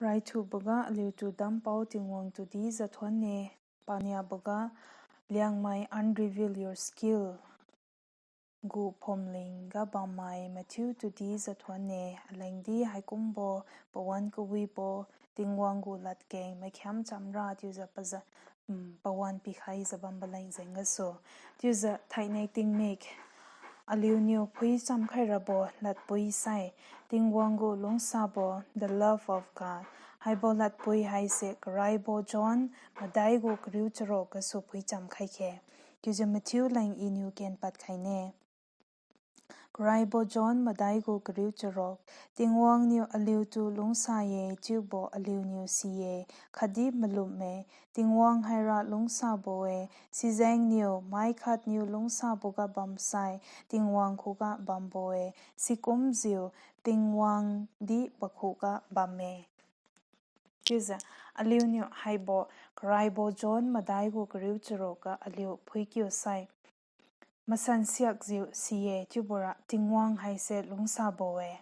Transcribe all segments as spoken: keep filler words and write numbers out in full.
Raithuboga aliutu dampao Tingwang tudi jathuanne. Paniaboga Liangmai Unreveal Your Skill gu phumlingga bammai mathiu tudi jathuanne. Alengdi haikumbo pawan kawibo Tingwang gu ladkeng makhiam chamra chiujiu paza, mm, pawan pikhaijiu bambo leng jeng gasu. Chiujiu thainai tingmik aliuniu phuicham khairabo ladpui sai, Tingwang gu lungsabo, the love of God. Haibo ladpui haise karaibo John madai gu kariu charuk gasu phuicham khaikhe. Chiujiu mathiu leng iniu kenpad khaine. Karaibo John madai gu kariu charuk. Tingwang niu aliutu lungsa-e, chiubo aliuniu si-e, khatdi malum-e. Tingwang haira lungsabo-e, sijengniu maikhatniu lungsaboga bamsai Tingwang khuga bambo-e, sikumjiu Tingwang di pakhuga bamme. Chiujiu aliuniu haibo karaibo John madai gu kariu charukga aliu phuikiu sai, masansiakjiu si-e chiubora Tingwang haise lungsabo-e.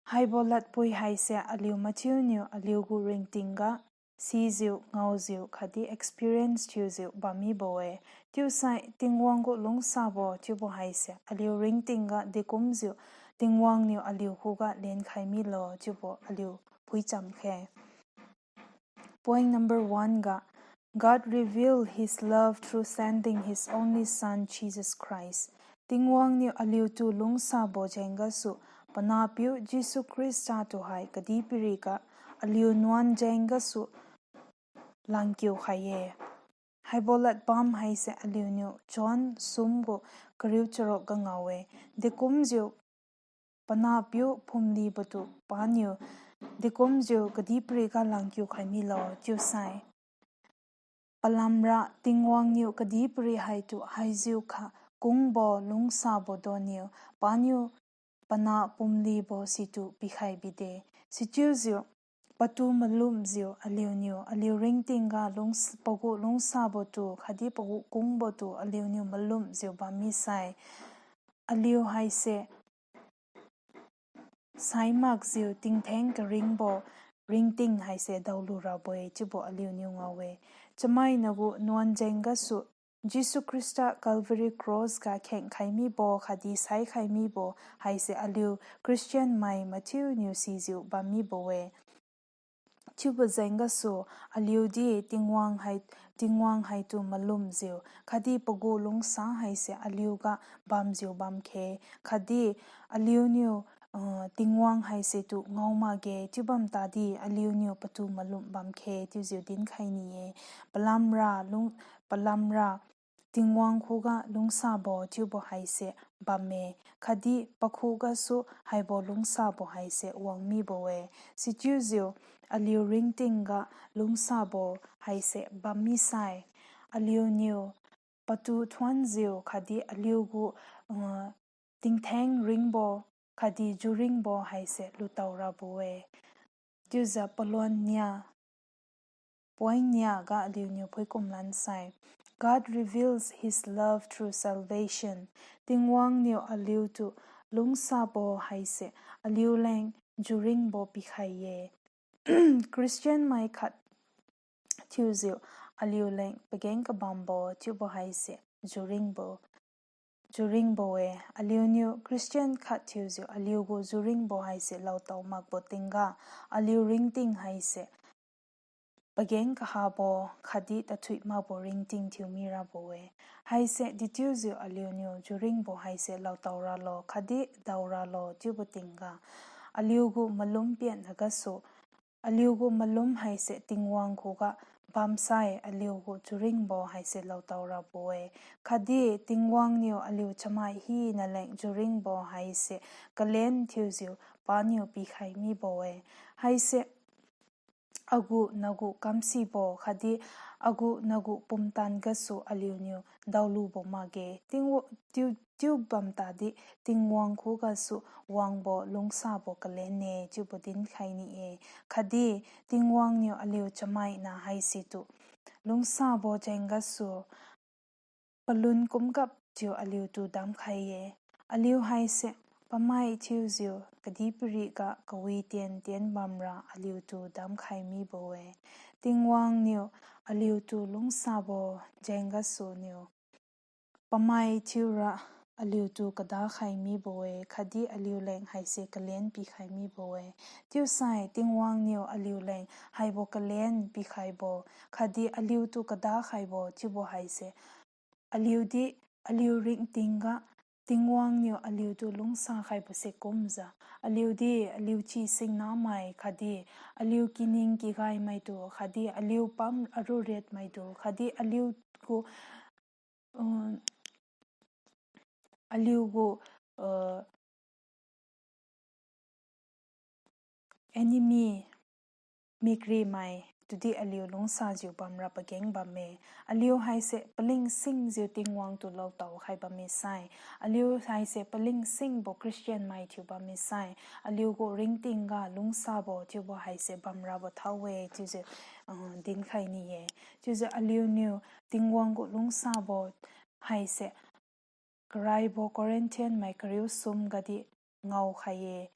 Haibo ladpui haise aliu mathiuniu aliugu ringtingga sijiu, ngaojiu khatdi experience thiujiu bammibo-e. Chiusai Tingwang gu lungsabo chiubo haise aliu ringtingga dekumjiu Tingwang niu aliu khuga lenkhai milo chiubo aliu phuicham khe. Point number one ga, God revealed his love through sending his only Son, Jesus Christ. Tingwang niu aliutu lungsabo jeng gasu, panahpiu Jesu Khrista tu hai kadihpiriga aliu nuan jeng gasu langkiu khai-e. Haibo ladbam haise aliuniu John sum gu kariu charukga ngao-e. Dekumjiu panahpiu phumlibotu paniu, dekumjiu kadihpiriga langkiu khai milo chiusai, palamra Tingwang niu kadihpiri haitu haijiukha kungbo lungsabo donniu paniu panah pumlibo situ pikhai bide. Sichiujiu patu malumjiu aliuniu aliu ringtingga lungs-, pagu lungsabotu khatdi pagu kungbotu aliuniu malumjiu bammisai, aliu haise saimakjiu tingtheng karingbo ringting haise daolu rabo-e chiubo aliuniu ngao-e. Chamaina gu nuan jeng gasu Jesu Khrista Calvary Cross ga khengkhai mibo khatdi saikhai mibo haise aliu Christian mai mathiuniu sijiu bammibo-e. Chiubo jeng gasu aliudi Tingwang hai, Tingwang haitu malumjiu khatdi pagu lungsa haise aliuga bamjiu bamkhe, khatdi aliuniu, uh, Tingwang haise tu ngao makge chiubam tadi aliuniu patu malum bamkhe chiujiu dinkhai ni-e. Palamra lung, palamra Tingwang khuga lungsabo chiubo haise bamme, khatdi pakhugasu haibo lungsabo haise wangmibo-e. Sichiujiu aliu ringtingga lungsabo haise bammisai, aliuniu patu thuonjiu khatdi aliugu, uh, tingtheng ringbo khatdi juringbo haise lutao rabo-e. Chiujiu paluan nia, point nia ga aliuniu phuikum lansai, God reveals his love through salvation. Tingwang niu aliutu lungsabo haise aliuleng juringbo pikhai-e. Christian mai khat thiujiu aliuleng pageng kabambo chiubo haise juringbo, juringbo-e. Aliuniu Christian khat thiujiu aliugu juringbo haise laotao makbo tingga, aliu ringting haise pageng kahabo khatdi tathui makbo ringting thiu mirabo-e. Haise dechiujiu aliuniu juringbo haise laotao ralo khatdi dao ralo chiubo tingga, aliugu malum pian nagasu, aliugu malum haise Tingwang khuga bamsai aliugu juringbo haise laotao rabo-e. Khatdi Tingwang niu aliu chamai hina leng juringbo haise kalen thiujiu paniu pikhai mibo-e. Haise agu nagu kamsibo khatdi agu nagu pumtan gasu aliuniu daolubo makge. Tingw-, tiu, tiu bam tadi Tingwang khugasu wangbo lungsabo kalenne chiubo dinkhai ni-e. Khatdi Tingwang niu aliu chamaina haisitu lungsabo jeng gasu palun kumgapjiu aliutu damkhai-e. Aliu haise Pamai thiujiu kadihpiriga kawi tien-tien bamra aliutu damkhai mibo-e. Tingwang niu aliutu lungsabo jeng gasu niu pamai thiura aliutu kadakhai mibo-e, khatdi aliuleng haise kalen pikhai mibo-e. Chiusai Tingwang niu aliuleng haibo kalen pikhaibo, khatdi aliutu kadakhaibo chiubo haise, aliudi aliu ringtingga Tingwang niu aliutu lungsa khaibose kumjiu, aliudi aliu chi singnamai khatdi aliu kining kigaimaitu khatdi aliu pam aruriatmaitu khatdi aliu gu, uh, aliu gu, uh, enemy, mikrimai tudi aliu lungsajiu bamra pageng bamme. Aliu haise palingsingjiu Tingwang tu lautao khai bamme sai, aliu haise palingsingbo Christian mai thiu bamme sai, aliu gu ringtingga lungsabo chiubo haise bamrabo thao-e chiujiu, uh, dinkhai ni-e. Chiujiu aliuniu Tingwang gu lungsabo haise karaibo Corinthian mai kariu sum gadi ngaokhai-e.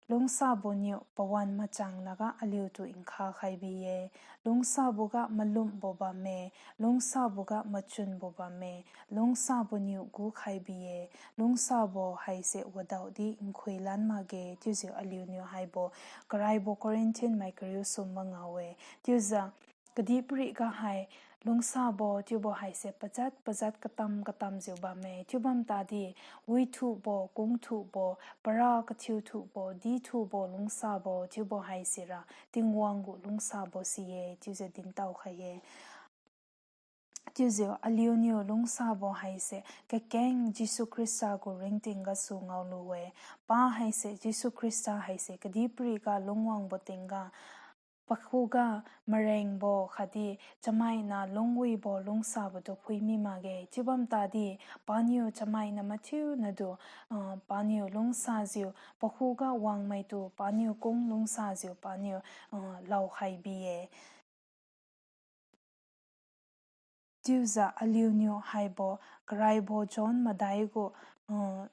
Lungsabo niu pawan machang laga aliutu nkha khai bi-e. Lungsaboga malumbo bamme, lungsaboga machunbo bamme, lungsabo niu gukhai bi-e. Lungsabo haise wadaodi nkhui lan makge chiujiu aliuniu haibo karaibo Corinthian mai kariu sum ma ngao-e. Chiujiu kadihpiriga hai lungsabo chiubo haise pajat pajat katam katamjiu bamme. Chiubam tadi withubo, kungthubo, para kathiuthubo, dithubo lungsabo chiubo haisira Tingwang gu lungsabo si-e chiujiu dintao khai-e. Chiujiu aliuniu lungsabo haise kakeng Jesu Khrista gu ringting gasu ngaolu-e. Pa haise, Jesu Khrista haise kadihpiriga lungwangbo tingga pakhuga marengbo khatdi chamaina lungwibo lungsabo tu phuimi makge. Chiubam tadi paniu chamaina mathiunatu, ah, paniu lungsajiu pakhuga wangmaitu paniu kung lungsajiu paniu, ah, laokhai bi-e. Chiujiu aliuniu haibo karaibo John madai gu, uh,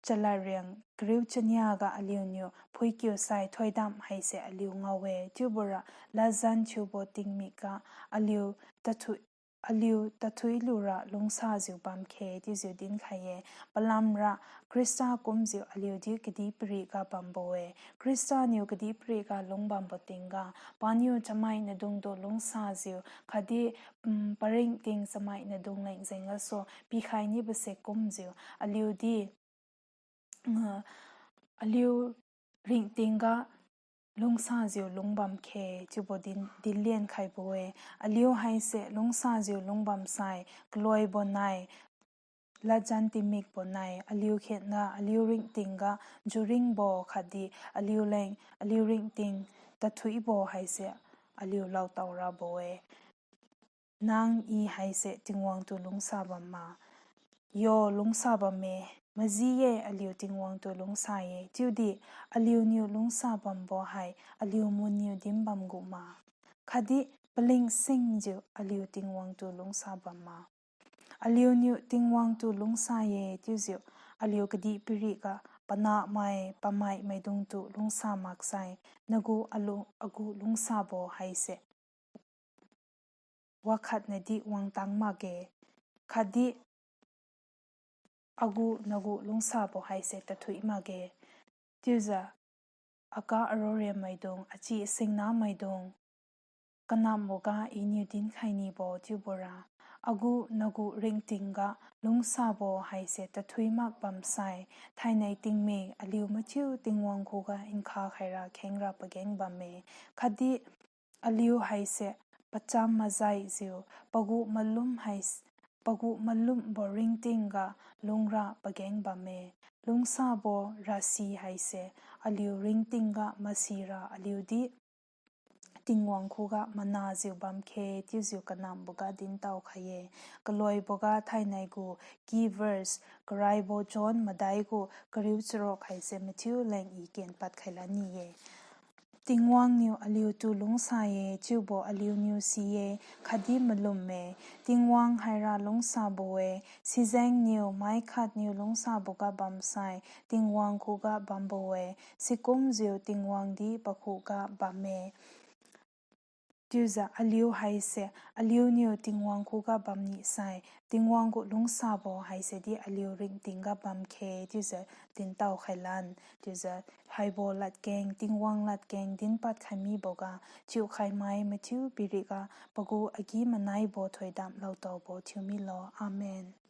chalariang kariu chaniaga aliuniu phuikiu sai thoidam haise aliu ngao-e. Chiubora ladjan thiubo tingmikga aliu tathui, aliu tathui lura lungsajiu bamkhe chiujiu dinkhai-e. Palamra Khrista kumjiu aliudi kadihpiriga bambo-e. Khrista niu kadihpiriga lungbambo tingga paniu chamainadungtu lungsajiu khatdi, mm, paringting chamainadung leng jeng gasu pikhai nibose kumjiu aliudi, ah, aliu ringtingga lungsajiu lungbamkhe chiubo din, dinlian khaibo-e. Aliu haise lungsajiu lungbam sai kaloibo nai, ladjan tingmikbo nai, aliu khenna aliu ringtingga juringbo khatdi aliuleng aliu ringting tathuibo haise aliu laotao rabo-e. Nang I haise Tingwang tu lungsa bamma? Yo, lungsa bamme. Maji-e, aliu Tingwang tu lungsa-e, chiudi aliuniu lungsa bambo hai aliu munniu dinbam guma? Khatdi palingsingjiu aliu Tingwang tu lungsa bamma? Aliuniu Tingwang tu lungsa-e chiujiu aliu kadihpiriga panahmai pamai maidungtu lungsa maksai, nagu alu, agu lungsabo haise wakhatnadi wangtang makge, khatdi agu nagu lungsabo haise tathui makge. Chiujiu aga arorem maidung, achi asingna maidung, kanamboga Iniu dinkhai nibo chiubora, agu nagu ringtingga lungsabo haise tathui mak bamsai, thainai tingmik aliu mathiu Tingwang khuga nkha khaira khengra pageng bamme, khatdi aliu haise pacham majaijiu pagu malum hais, pagu malumbo ringtingga lungra pageng bamme. Lungsabo rasi haise aliu ringtingga masira aliudi Tingwang khuga manajiu bamkhe chiujiu kanamboga dintao khai-e. Kaloiboga thainai gu key verse, karaibo John madai gu kariu charuk haise mathiu leng I kenpad khai lani-e. Tingwang niu aliutu lungsa-e, chiubo aliuniu si-e, khatdi malum-e. Tingwang haira lungsabo-e, sijengniu maikhatniu lungsabo ga bamsai, Tingwang khuga bambo-e, sikumjiu Tingwang di pakhuga bamme. Chiujiu aliu haise, aliuniu Tingwang khuga bamni sai, Tingwang gu lungsabo haise di aliu ringtingga bamkhe, chiujiu dintao khailan, chiujiu haibo ladkeng, Tingwang ladkeng dinpad khai miboga, chiukhai mai mathiu piriga, pagu agi-manaibo thoidam laotaobo thiu milo. Amen.